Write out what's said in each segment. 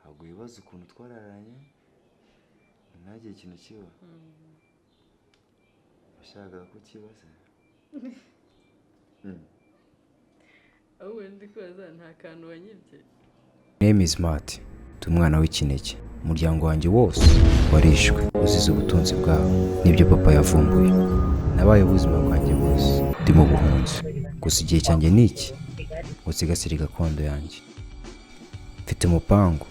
Ntabwo wibaza ukuntu twararanye ntagire ikintu kiba. Washakaga ko kiba se? Ahubwo ndi kwibaza nta kantu wanyibye. Name is Matt. Ndi umwana w'ikinege. Umuryango wanjye wose warishwe uzize ubutunzi bwabo n'ibyo papa yavumbuye. Nabaye ubuzima bwanjye bwose ndi mu buhunzi. Gusa igihe cyanjye ni iki ngo nsigasire gakondo yanjye. Mfite umupango.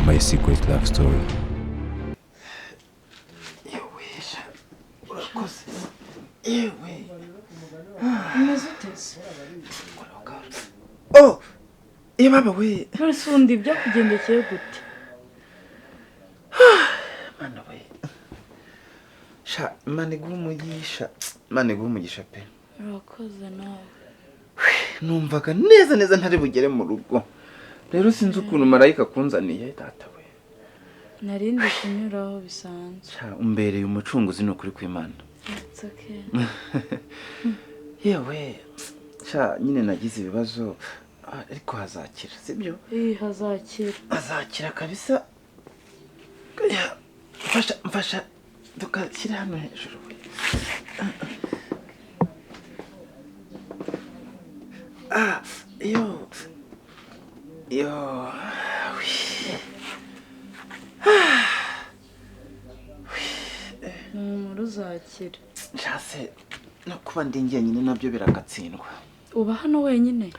My Secret Love Story. Urakoze. Yewe. Umeze ute se? Oh! Ye baba we. None se ubundi byakugendekeye gute? Mana we. Sha, Imana iguhe umugisha. Imana iguhe umugisha pe. Urakoze nawe. Numvaga neza neza ntari bugere mu rugo. Rero sinzi ukuntu marayika akunzaniye data we. Narindi kunyuraho bisanzwe. Sha, umbereye umucunguzi ni ukuri kw'Imana. It's okay. Yewe. Sha, nyine nagize ibibazo ariko hazakira, sibyo? Hazakira. Hazakira kabisa. Ya, mfasha mfasha tukashyira hano hejuru. Ah, yo. Yo. Humura uzakira. Nshase no kuba ndi njyenyine nabyo biragatsindwa. Uba hano wenyine?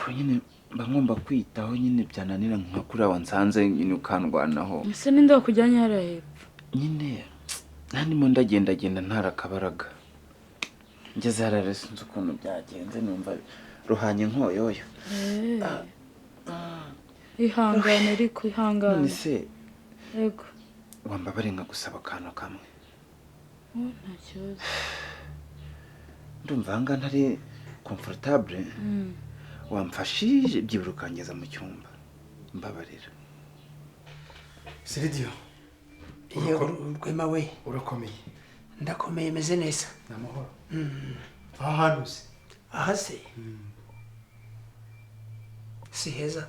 Nyine mba ngomba kwitaho nyine byananira nka kuriya wansanze nyine ukandwanaho. Ese ninde wakujyanye hariya hepfo? Nyine nandimo ndagendagenda ntarakabaraga. Ngeze hariya rero sinzi ukuntu byagenze numva ruhanye nkoyoyo. Ihangane ariko ihangane. None se yego wambabare nkagusaba akantu kamwe? Nta kibazo. Ndumva aha ngaha ntari comfortable. Wamfashije byibura ukangeza mu cyumba. Mbabarira. Siridiyo. Yego Rwema we. Urakomeye. Ndakomeye meze neza. Ni amahoro. Aha hantu se? Aha se? Si heza?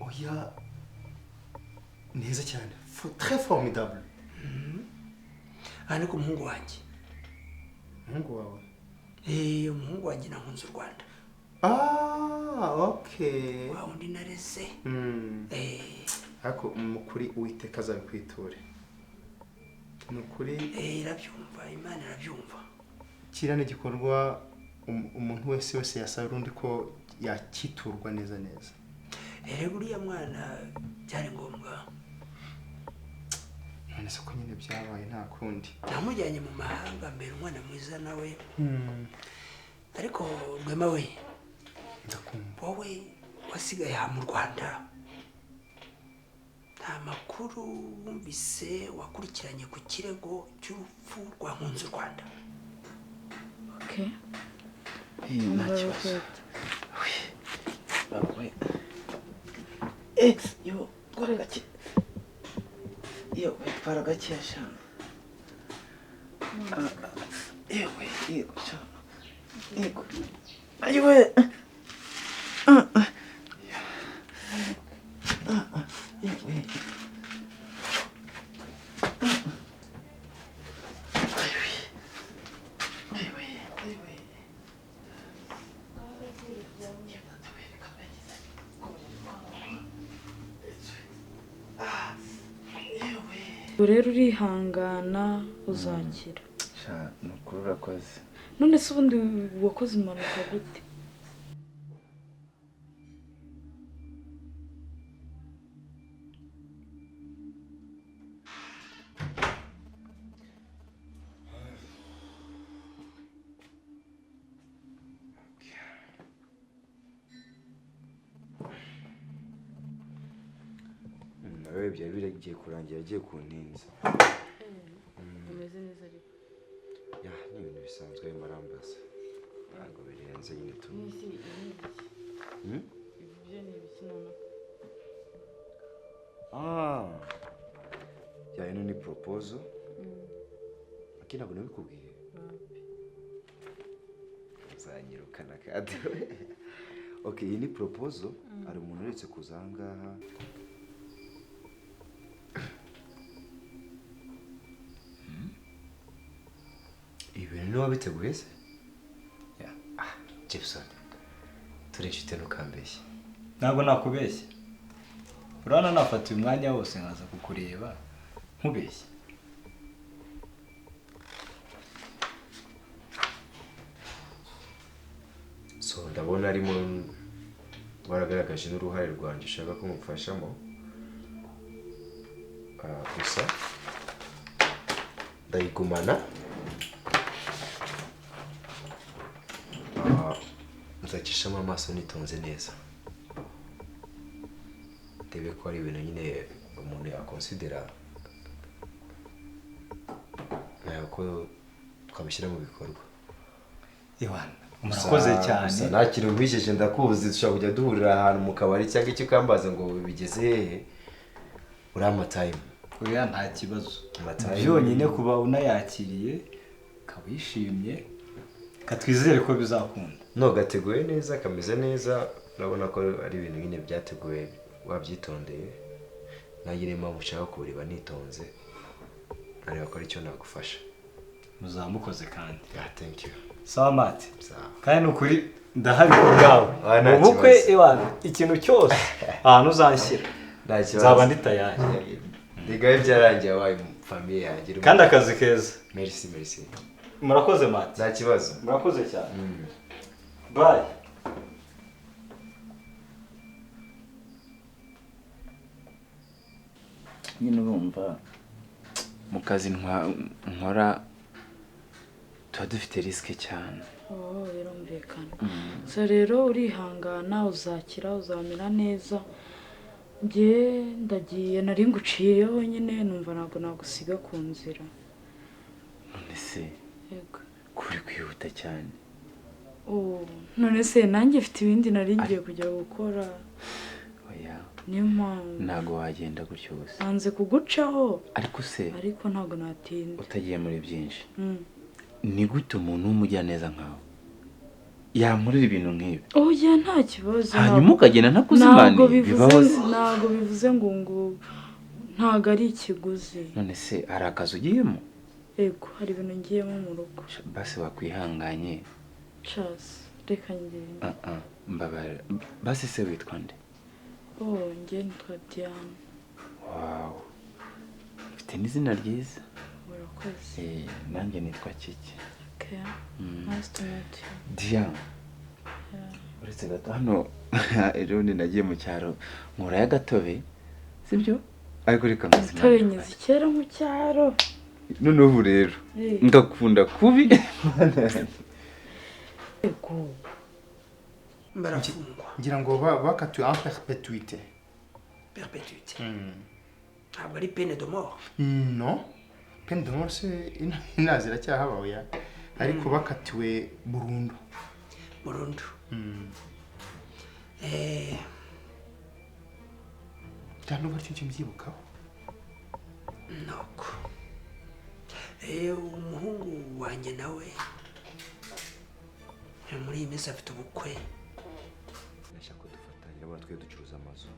Oya. Ni heza cyane. Très formidable. Aha ni ku muhungu wanjye. Umuhungu wawe? Umuhungu wanjye nahunze u Rwanda. Ah, okay. Wa undi nareze. Ariko mukuri Uwiteka azabikwiture. Ni ukuri. Irabyumva, Imana irabyumva. Kiriya ni igikorwa umuntu wese wese yasaba undi ko yakiturwa neza neza. Erega uriya mwana byari ngombwa. None se ko nyine byabaye nta kundi. Namujyanye mu mahanga mbere umwana mwiza nawe. Ariko Rwema we. Ndakumva. Wowe wasigaye aha mu Rwanda. Nta makuru wumvise wakurikiranye ku kirego cy'urupfu rwa Nkunzi Rwanda. Okay. Nta kibazo. Baba we. Yo, twara gake. Yewe, twara gake sha. Yewe, yego sha. Yego. Ayiwe. Yewe. Ayiwe. Ayiwe. Rero urihangana uzakira. Sha, nukuri urakoze. None se ubundi wakoze impanuka gute? Nawe byari biragiye kurangira agiye kuntinza. Umeze neza ariko. Ya, ni ibintu bisanzwe arimo arambaza. Ntabwo birenze nyine tu. Nisi ibyo ni ibiki noneho? Ah. Ya ino ni proposal. Lakini ntabwo nabikubwiye. Uzanyirukana kandi. Okay, iyi ni proposal. Hari umuntu uretse kuza aha ngaha. Ibintu niba wabiteguye se? Yeah. Ah, Jepson, turi inshuti ntukambeshye. Ntabwo nakubeshya. Urabona nafata uyu mwanya wose nkaza kukureba nkubeshya. So ndabona arimo waragaragaje n'uruhare rwanjye ushaka ko mufashamo. Gusa ndayigumana. Nzacishamo amaso nitonze neza, ndebe ko ari ibintu nyine umuntu yakonsidera ko twabishyira mu bikorwa. Iwana, murakoze cyane. Gusa nta kintu nkwishyushye, ndakuzi dushobora kujya duhurira ahantu mu kabari cyangwa icyo ukambaza ngo bigeze hehe. Uri amatime. Oya nta kibazo. Byonyine kuba unayakiriye ukaba wishimye, katwizere ko bizakunda. No, gateguye neza, kameze neza, urabona ko ari ibintu nyine byateguwe wabyitondeye. Nanjye niyo mpamvu nshaka kureba nitonze, nkareba ko ari icyo nagufasha. Muzamukoze kandi. Yeah, thank you. Sawa Mati. Sawa. Kandi ni ukuri ndahari ku bwawe. Nta Mu bukwe kibazo. Iwana, ikintu cyose ahantu uzanshyira Nta kibazo. nzaba ndi tayari. Ndigaye byarangiye wabaye famille yanjye. Kandi akazi keza. Merci, merci. Murakoze Mati. Nta kibazo. Murakoze cyane. Bye. Nyine urumva mu kazi nkora tuba dufite risike cyane. Oh, birumvikana. So rero urihangana, uzakira, uzamera neza. Njye ndagiye, nari nguciyeho nyine numva ntabwo nagusiga ku nzira. None se Yego. kuri kwihuta cyane. Oh, none se nanjye mfite ibindi nari ngiye kujya gukora. Oya, Niyo mpamvu ntabwo wagenda gutyo gusa. nanze kugucaho, Ariko se ariko ntabwo natinda. utagiye muri byinshi, Mm. ni gute umuntu w'umujyaneza nkawe yankorera ibintu nk'ibi? Oya nta kibazo. Hanyuma ukagenda ntakuzimaniye, Ntabwo bivuze, bibaho se? ntabwo bivuze ngo ntabwo ari ikiguzi. None se hari akazi ugiyemo? Yego, hari ibintu ngiyemo mu rugo. Basi wakwihanganye. Chas, reka ngende. Ah ah, mbabarira. Basi se witwa nde? Oh, njye nitwa Diane. Wow, mfite n'izina ryiza. Urakoze. Nanjye nitwa Kiki. Okay. Nice to meet you. Diane, Yeah. uretse gato hano ejo bundi nagiye mu cyaro nkurayo agatobe, sibyo? Ariko reka Agatobe nkuzimane. nyizi kera mu cyaro. Noneho ubu rero ngakunda kubi. Yego. Barafungwa Ngira ngo bakatiwe en perpétuité. Perpétuité, ntabwo ari peine de mort. No, peine de mort se inazi iracyahaba, oya, ariko bakatiwe burundu. Burundu. Cyangwa n'ubu aricyo mbyibukaho. Nuko umuhungu wanjye nawe muri iyi minsi afite ubukwe. Ndashaka ko dufatanya, urabona twe ducuruza amazu.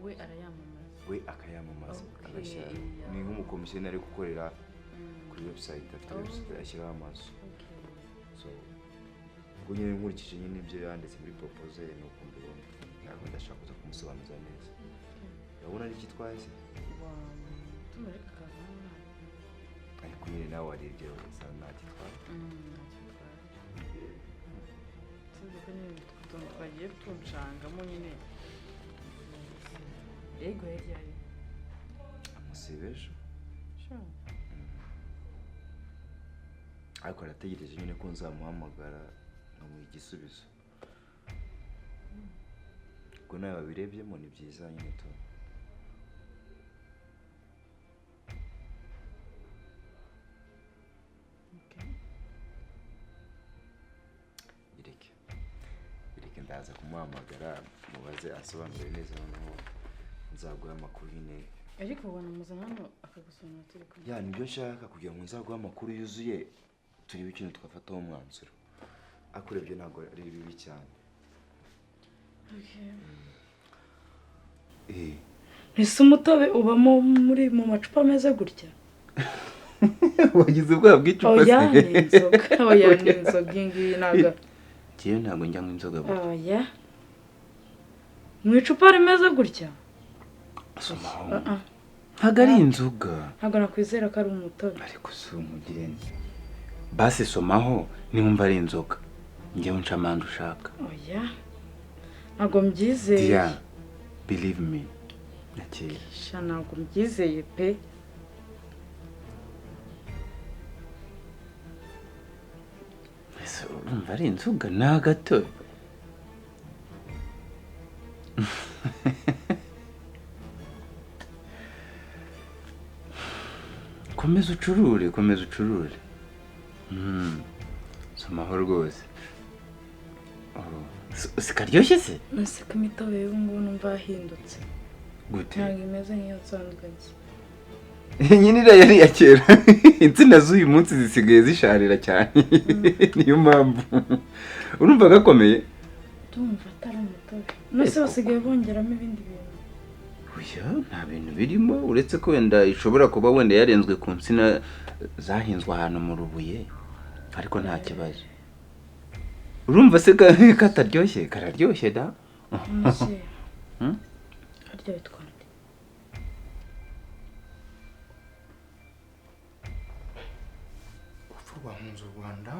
We arayamamaza. We akayamamaza, Okay, agashyira yeah. ni nk'umukomisiyoneri ari gukorera kuri website, afite website ashyiraho amazu. Okay. So ubwo nyine nkurikije nyine ibyo yanditse muri proposal ni uko mbibona. Ntabwo ndashaka kuza kumusobanuza neza. Urabona ari ikitwaye se? Tumureka akaza hano nta. Ariko nyine nawe warebye usanga nta gitwaye. Ntacyo bitwaye. Sinzi ko nyine utuntu twagiye tunshangamo nyine. Yego yari. Amusiba ejo. Sure. Ariko arategereje nyine ko nzamuhamagara nkamuha igisubizo. Ubwo nawe wabirebyemo ni byiza nyine tu. Okay. Bireke. Bireke ndaza kumuhamagara mubaze asobanure neza, noneho nzaguha amakuru nyine. Ariko ubona muzana hano akagusobanurira turi kumwe. Ya, nibyo nshaka kugira ngo nzaguhe amakuru yuzuye, turebe ikintu twafataho umwanzuro. Akurebye ntabwo ari bibi cyane. Okay. Ese umutobe ubamo muri mu macupa ameze gutya? Wagize ubwoba bw'icupa? Oya, ni inzoga. Oya, ni inzoga iyi ngiyi ntabwo. Njyewe ntabwo njya nywa inzoga burya. Oya, mu icupa rimeze gutya? Somaho. Ah, ah. Ntabwo ari inzoga. Ntabwo nakwizera ko ari umutobe. Ariko si umugeni. Basi somaho niwumva ari inzoga, njyewe nca amande ushaka. Oya, ntabwo mbyizeye. Dia, believe me. Nakira. Sha, ntabwo mbyizeye pe. Ese urumva ari inzoga? Ni agatobe. Komeza ucurure, komeza ucurure. Somaho rwose. Oh, sikaryoshye se? Nase ko imitobe y'ubu ngubu numva yahindutse. Gute? Ntabwo imeze nk'iyo nsanzwe nzi. Nyine iriya yari iya kera. Insina z'uyu munsi zisigaye zisharira cyane. Niyo mpamvu. Urumva gakomeye? Ndumva atari umutobe. Nase basigaye bongeramo ibindi bintu. Oya, nta bintu birimo uretse ko wenda ishobora kuba wenda yarenzwe ku nsina zahinzwe ahantu mu rubuye, ariko nta kibazo. Urumva se kataryoshye? Kararyoshye da. Nase. Hmm? Harya witwa nde? Urupfu rwa Nkunze u Rwanda.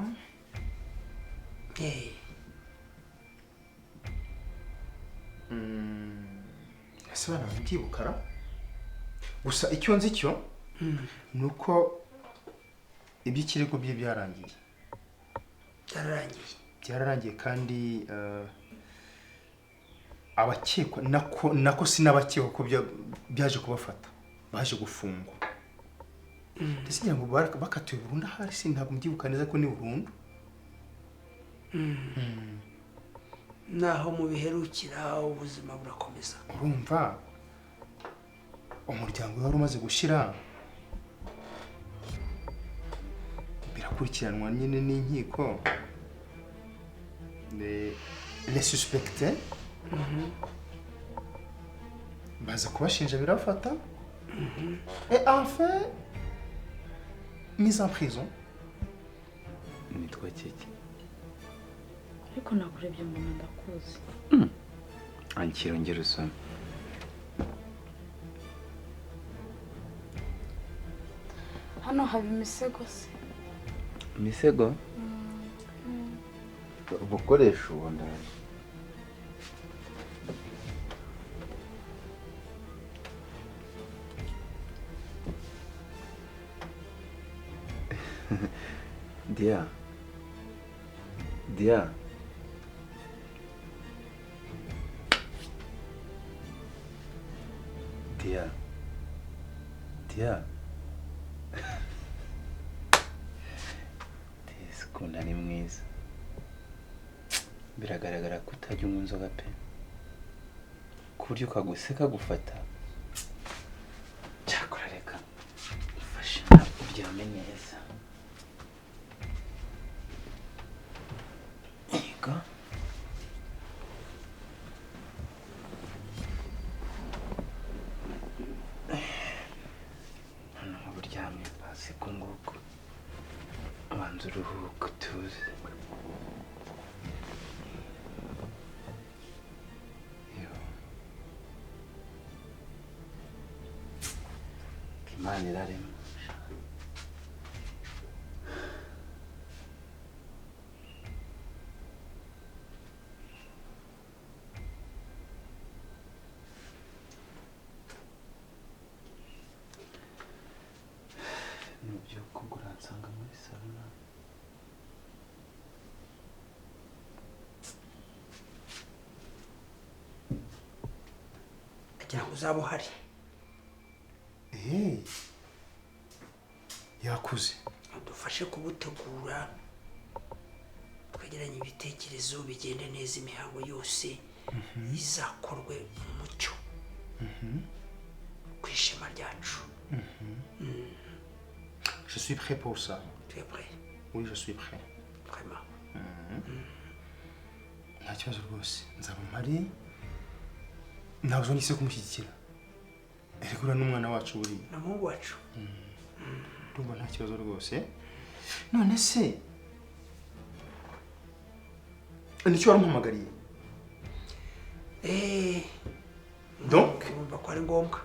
Ese bana babyibukara? Gusa icyo nzi cyo ni uko iby'ikirego bye byarangiye. Byararangiye. Byararangiye kandi abakekwa nako sinabakekwa ko byaje kubafata, baje gufungwa. Ndetse ngira ngo bakatiwe burundu ahari, ntabwo mbyibuka neza ko ni burundu. Naho mu biherukira ubuzima burakomeza. Urumva umuryango wari umaze gushira, birakurikiranwa nyine n'inkiko. Les suspectés baza kubashinja birafata. Et enfin mise en prison. Nitwa Keke. Ariko nakurebye mbona ndakuzi. Ankira ongera usome. Hano haba imisego se? Imisego? Ubukoresha ubu ndaje. Dia. Dia. Dia. Dia. Desi ukuntu ari mwiza. Biragaragara ko utajya unywa inzoga pe. Ku buryo ukaguseka gufata. Cyakora reka ufashe uryame neza. Yego. Hano uba uryamye pasi ku nguku. Ubanza uruhuke utuze. Yo. Imana irarema. Nubyuka uransanga muri salo. Agira ngo uzaba uhari. Yakuze. Udufashe kubutegura, twegeranye ibitekerezo bigende neza, imihango yose izakorwe mu mucyo ku ishema ryacu. Je suis prêt pour ça. Tu es prêt? Oui, je suis prêt. Vraiment. Nta kibazo rwose, nzaba mpari, ntabwo nise kumushyigikira. Erega uriya n'umwana wacu buriya. Ni umuhungu wacu. Ndumva nta kibazo rwose. None se nicyo waramuhamagariye? Eee. Donc Urumva ko ari ngombwa.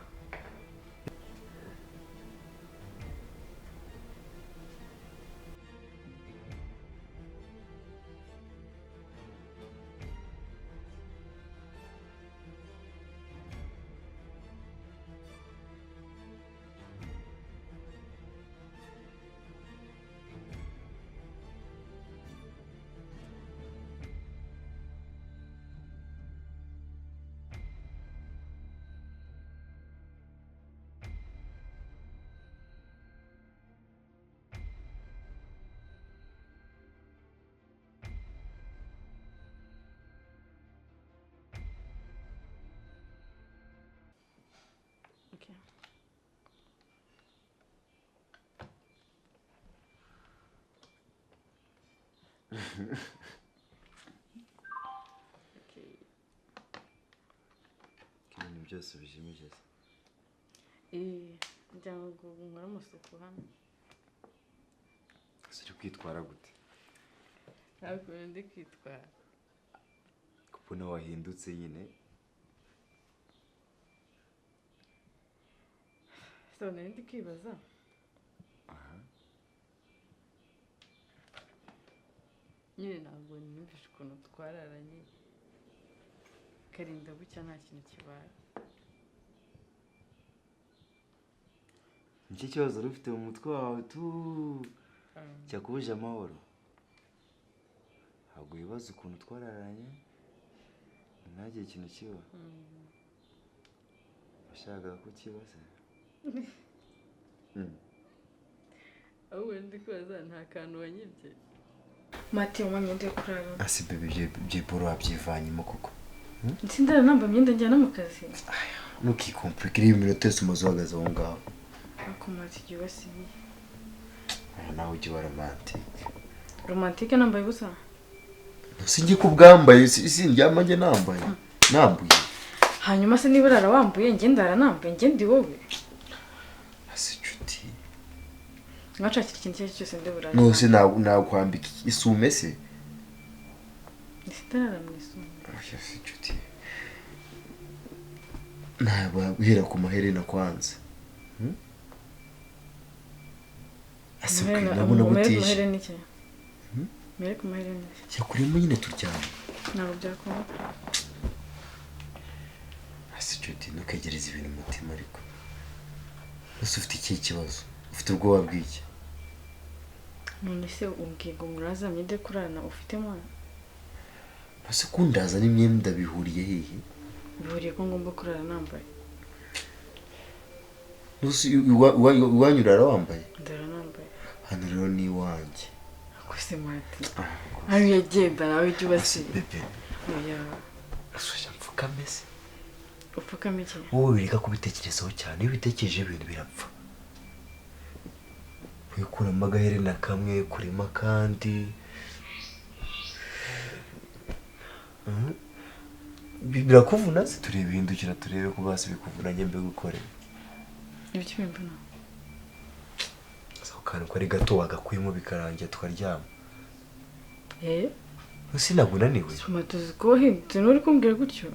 Okay. Okay. Ibintu byose bijimije se? Ngira ngo nkore amasuku hano. Ese uri kwitwara gute? Ntabwo ndi kwitwara. Kubona wahindutse nyine. So nari ndi kwibaza. Nyine ntabwo niyumvisha ukuntu twararanye karinda bucya nta kintu kibaye. Nicyo kibazo wari ufite mu mutwe wawe tu cyakubuje amahoro. Ntabwo wibaza ukuntu twararanye ntagire ikintu kiba. Washakaga ko kiba se? Ahubwo ndi kwibaza nta kantu wanyibye. Mati, umpa imyenda yo kurara. Ase bebe, ibyo wabyivanyemo koko? Nsindara namba imyenda njyana mu kazi. Ntukikomplike, iriya iminota yose umaze uhagaze aho ngaho. Ariko Mati, igihe ubasigiye. Aha nawe ujya uba romantike. Romantike nambaye ubusa? Sinjye ko ubwambaye, sindyama njye nambaye. Nambuye. Hanyuma se niba urara wambuye, njye ndara nambaye, njye ndi wowe. Ase nshuti. Mwacakira ikintu icyo ari cyo cyose ndi burare. Nose nakwambika isume se? Sindarara mu isume. Oya se nshuti. Ntabwo guhera ku maherena kwanza. Ase ndabona butije. Maherena iki? Mere ku maherena iki? Yakuremo nyine turyama. Ntabwo byakunda. Ase nshuti, ntukegereze ibintu umutima ariko. Ese ufite ikihe kibazo? Ufite ubwoba bw'iki? None se umbwiye ngo muraza myenda yo kurarana ufite mwana? Ese kundaza n'imyenda bihuriye hehe? Bihuriye ko ngomba kurara nambaye. Nose iwanyu urara wambaye? Ndara nambaye. Hano rero ni iwanjye. Akose Mati. Aho yagenda nawe ujye ubasiye. Bebe. Oya. Asuja mfukame se. Upfukame iki? Wowe wireka kubitekerezaho cyane, iyo ubitekereje ibintu birapfa. Wikuramo agaherena kamwe, kurema akandi. Birakuvuna se? Turebe, hindukira turebe ko basi bikuvuna njye mbigukorere. Ibiki bimvuna? Ako kantu kari gato wagakuyemo bikarangira tukaryama. Ese ntabwo unaniwe? Mati, ko wahindutse nturi kumbwira gutyo?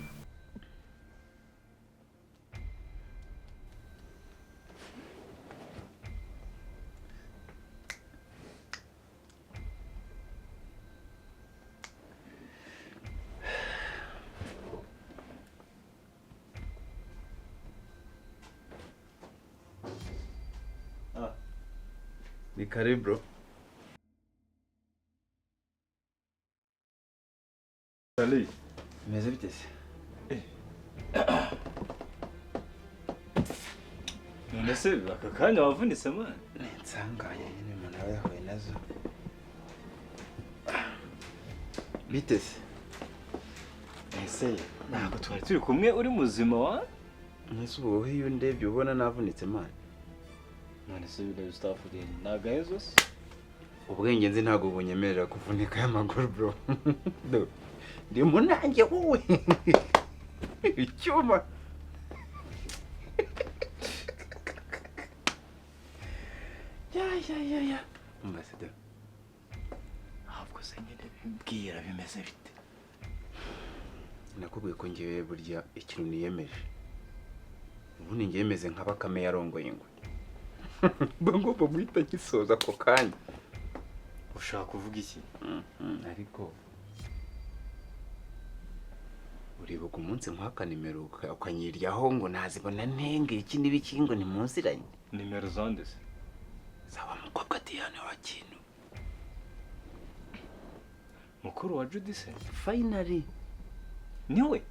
Ni karibu bro. Salut. Meze bite se? None se aka kanya wavunitse man? Ni insanganya nyine umuntu aba yahuye nazo. Bite se? Ese ntabwo twari turi kumwe uri muzima wa? Ese ubu wowe iyo undebye ubona navunitse man? None se biriya staff ni nagahezo se? Ubwenge nzi ntabwo bunyemerera kuvunika y'amaguru, bro. Dore, ndi munange wowe icyuma. Ya ya ya ya, umva se, dore. Ahubwo se nyine bwira, bimeze bite? Nakubwiye ko ngewe burya ikintu niyemeje, ubundi ngewe meze nka Bakame yarongoye ingwe, mba ngomba guhita ngisoza ako kanya. Ushaka kuvuga iki? Ariko uribuka umunsi nkwaka nimero ukanyiryaho ngo nazibona ntenge iki n'ibiki, ngo ntimuziranye? Nimero zande se? Zaba mukobwa Diane wa kintu. Mukuru wa Judy se? Finally. Niwe?